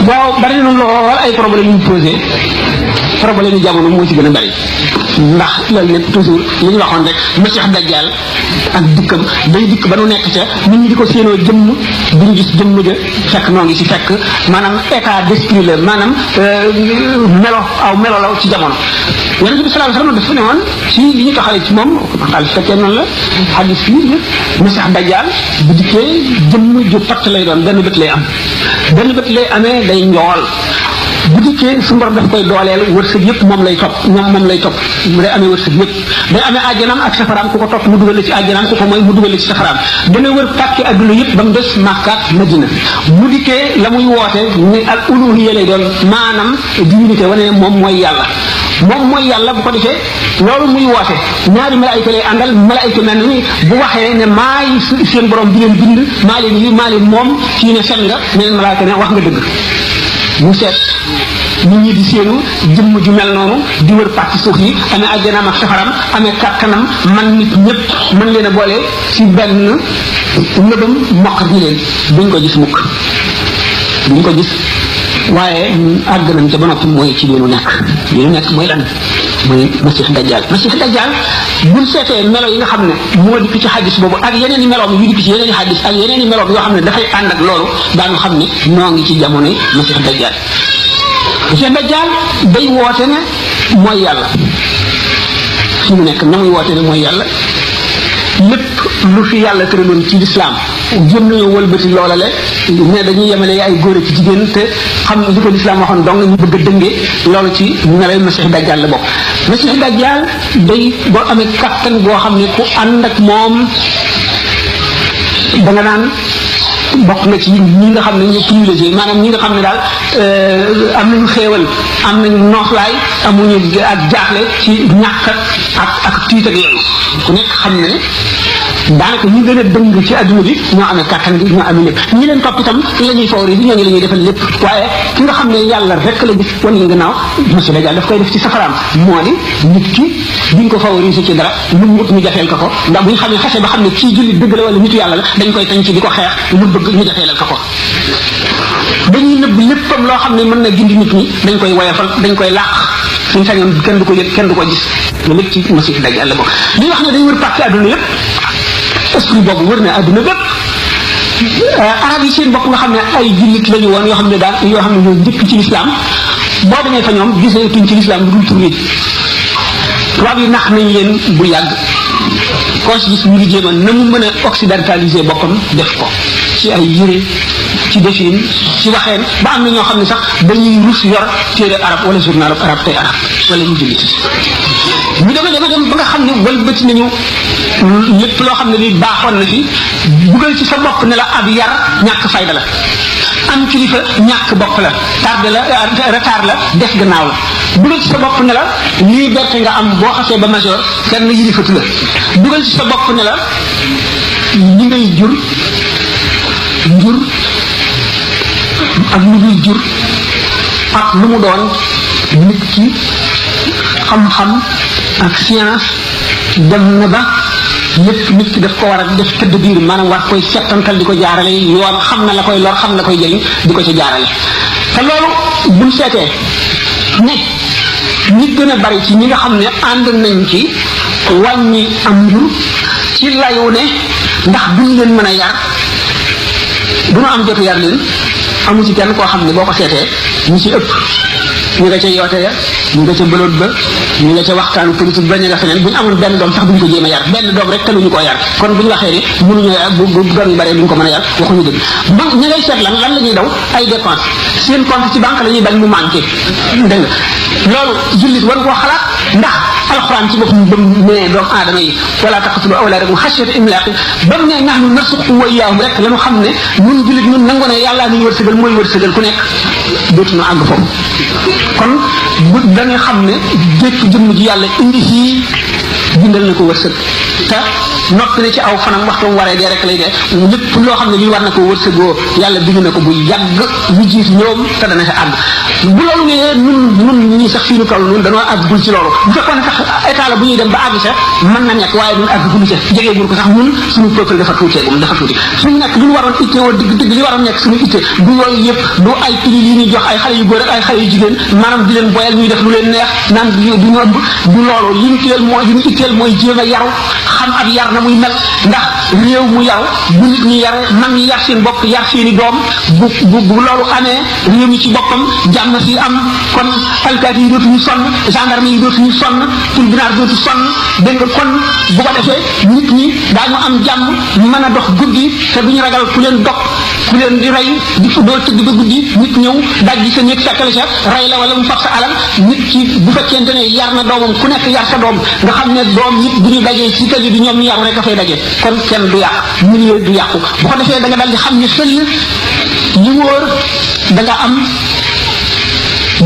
waaw bari na lool ay problème yu posé problème yi jamono moo ci gën a bari ndax loolu lépp toujours li ñu waxoon rek Masiix Dajjal ak dikkam day dikk ba nu nekk ca nit ñi di ko séenoo jëmm duñu gis jëmm ja fekk noo ngi ci fekk maanaam état d'esprit la maanaam melo la ci jamono yonent bi sallallahu alayhi wasallam dafa ne woon ci li ñu taxalee ci moom xaalis fekkee noonu la xadis fii Masiix Dajjal bu dikkee jëmm ju patt lay doon benn bët lay am benn bët lay amee day njool bu dikkee su borom daf koy dooleel wërsëg yëpp moom lay topp mu day amee wërsëg yëpp day amee àjjanaam ak safaraam ku ko topp mu dugal la ci àjjanaam ku ko mooy mu dugal la ci safaraam dana wër pàkki adduna yëpp ba mu des Makka ak Madina bu dikkee la muy woote ni al uluhiyya lay doon maanaam divinité wane ne moom mooy yàlla bu ko defee loolu muy woote ñaari malaayika lay àndal malaayika mel ni bu waxee ne maay seen borom bi leen bind maa leen moom kii ne fen nga meneen malaayika ne wax nga dëgg mu seet nit ñi di seenu jëmm ju mel noonu di wër pàcc suuf yi amee àjjanaam ak safaram amee kàttanam man nit ñëpp mën leen a boole ci benn nëbam mokk gi leen duñ ko gis mukk duñ ko gis waaye àgg nañ ca ba noppi mooy ci li nu nekk mooy lan mooy Masiix Dajjal buñ seetee melo yi nga xam ne moo dikk ci xadis boobu ak yeneen i meloom yu dikk ci yeneen i xadis ak yeneen i meloom yoo xam ne dafay ànd ak loolu daanu xam ne noo ngi ci jamonoy Masiix Dajjal day woote ne mooy yàlla fi mu nekk na muy woote ne mooy yàlla lépp lu fi yàlla tëraloon ci lislaam jëm nañoo wëlbati loola le ne dañuy yemale ay góor ak jigéen te xam li ko lislaam waxoon dong ñu bëgg a dëngee loolu ci melay Masiix Dajjal la bokk Masiix Dajjal day boo amee kattan boo xam ne ku ànd ak moom da nga naan bokk na ci ñi nga xam ne ñu privilégié maanaam ñi nga xam ne daal am nañu xéewal am nañu nooflaay amuñu ak jaaxle ci ñàkk ak tiit ak yooyu ku nekk xam ne daanaka ñi gën a dëng ci adduna bi ñoo amee kàttan gi ñoo amee lépp ñi leen topp itam la ñuy favori bi ñooñu la ñuy defal lépp waaye ki nga xam ne yàlla rek la gis wan la gannaaw Masiix Dajjal daf koy def ci safaraam moo di nit ki duñ ko favoriser ci dara lu mu ñu jafeel ko ndax bu ñu xam ne xase ba xam ne kii jullit dëgg la wala nitu yàlla la dañ koy tañ ci di ko xeex lu bëgg ñu jafeelal ko dañuy nëbb léppam loo xam ne mën na gindi nit ñi dañ koy woyofal dañ koy làq suñ sañoon kenn du ko yëg kenn du ko gis lu lépp ci Masiix Dajjal la bokk li wax ne dañ wër pàcc adduna yëpp esprit boobu wër na adduna bépp arab yi seen bopp nga xam ne ay jullit lañu woon yoo xam ne ñoo njëkk ci lislaam boo demee fa ñoom gisatuñ ci lislaam lu dul tur yi tubaab yi nax nañ leen bu yàgg koo ci gis ñu ngi jéem a na mu mën a occidentaliser boppam def ko ci ay yére ci defin ci waxeen ba am na ñoo xam ne sax dañuy rus yor téere arab wala journal arab tey arab wala ñu jullit ñu dem ba nga xam ne walbati nañu lépp loo xam ne li baaxoon na fi dugal ci sa bopp ne la ab yar ñàkk fayda la am kilifa ñàkk bopp la tardé la retard la def gannaaw la dugal ci sa bopp ne la liberté nga am boo xasee ba majeur kenn yilifatu la dugal ci sa bopp ne la ñi ngay jur ak lu muy jur ak lu mu doon nit ki xam-xam ak science dem na ba lépp nit ki daf ko war a def tëdd biir maanaam war koy settantal di ko jaarale yoon xam na la koy lor xam na koy jëriñ di ko ca jaarale te loolu buñ seetee ne ñi gën a bari ci ñi nga xam ne ànd nañ ci wàññi am njur ci layu ne ndax duñ leen mën a yar duñu am jotu yar leen amu ci kenn koo xam ne boo ko seetee ñu ci ëpp ñu nga ca yoote ya ñu nga ca bëloot ba ñu nga ca waxtaanu politique ba ñu nga feneen bu ñu amoon benn doom sax duñ ko jéem a yar benn doom rek taluñu koo yar kon bu ñu waxee ne mënuñu bu doom yu bare duñ ko mën a yar waxuñu dëgg ba ña ngay seet lan la ñuy daw ay dépense seen compte ci banque la ñuy bañ mu manqué dégg nga loolu jullit war koo xalaat ndax alxuraan ci boppam ba mu nee doomu aadama yi wala taqtulu awlaadakum xashyata imlaaq ba mu ne nahnu narzuquhum wa iyyaahum rek la ñu xam ne ñun jullit ñun nangu ne yàllaa ni wërsëgal mooy wërsëgal ku nekk dootuñu àgg foofu kon bu da nga xam ne bépp jëmm ji yàlla indi fii bindal na ko wërsëg te noppi na ci aw fanam waxtu mu waree dee rek lay dee lépp loo xam ne lii war na ko wërsëgoo yàlla bind na ko bu yàgg lu jiitu ñoom te dana sa àgg bu loolu wéyee nun ñii sax fii nu toll nun dañoo àggul ci loolu bu fekkoon ne sax état la bu ñuy dem ba àgg sa mën na nekk waaye nun àggul ca jegeegul ko sax ñun suñu peuple dafa tuuteegum dafa tuuti suñu nekk li ñu waroon itte woo dëgg li waroon nekk suñu itte du yooyu yëpp du ay prix yi ñuy jox ay xale yu góor ak ay xale yu jigéen maanaam di leen boyal ñuy def lu leen neex naan du ñu ëmb du loolu li ñu itteel mooy jéem a yaru xam ab yar na muy mel ndax réew mu yaru bu nit ñi yare mag ñi yar seen bopp yar seeni doom bu loolu amee réew mi ci boppam jàmm si am kon alkaati yi dootuñu sonn gendarme yi dootuñu sonn tribunal dootu sonn dégg nga kon bu ko defee nit ñi daañu am jàmm mën a dox guddi te duñu ragal ku leen dog ku leen di rey di doo tëdd ba guddi nit ñëw dajji sa néeg fekkale sa rey la wala mu fab sa alal nit ki bu fekkente ne yar na doomam ku nekk yar sa doom nga xam ne doom nit bu ñu dajee ci kër yi du ñoom ñu yaru rek a fay daje kon kenn du yàq milieu du yàqu bu ko defee da nga dal di xam ne xel yi wóor da nga am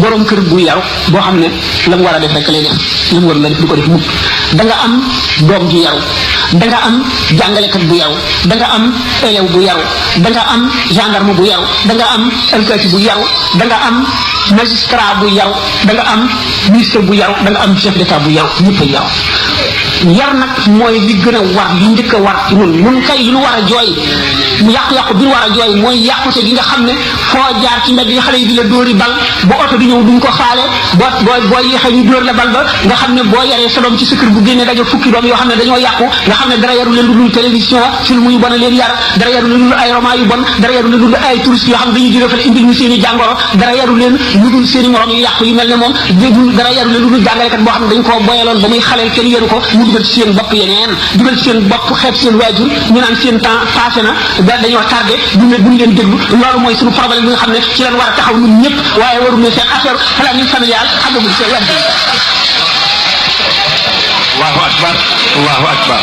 borom kër bu yaru boo xam ne la mu war a def rek lay def la mu war la def du ko def mukk da nga am doom ju yaru da nga am jàngalekat bu yaru da nga am élève bu yaru da nga am gendarme bu yaru da nga am alkaati bu yaru da nga am magistrat bu yaru da nga am ministre bu yaru da nga am chef d'état bu yaru ñëpp a yaru yar nag mooy li gën a war li njëkk a war ci nun kay li nu war a jooy mu yàqu-yàqu bi nu war a jooy mooy yàqute gi nga xam ne foo jaar ci mbedd yi xale yi di la dóori bal ba oto di ñëw duñ ko faale boo yéexee ñu dóor la bal ba nga xam ne boo yaree sa doom ci sa kër bu génnee daje fukki doom yoo xam ne dañoo yàqu nga xam ne dara yaru leen lu dul télévision film yu bon a leen yar dara yaru leen lu dul ay roman yu bon dara yaru leen lu dul ay touristes yoo xam ne dañuy jóge fa indil ñu seen i jàngoro dara yaru leen lu dul seen i morom yu yàqu yu mel ne moom dara yaru leen lu dul jàngalekat boo xam ne dañ koo boyaloon ba muy xaleel kenn yaru ko mu dugal ci seen bopp yeneen dugal ci seen bopp xeeb seen waajur ñu naan seen temps passé na dañoo tardé duñ leen déglu loolu mooy suñu problème bi nga xam ne ci leen war a taxaw ñun ñëpp waaye waru ne seen affaire planning familial xamagul seen wàll. Allahu akbar Allahu akbar.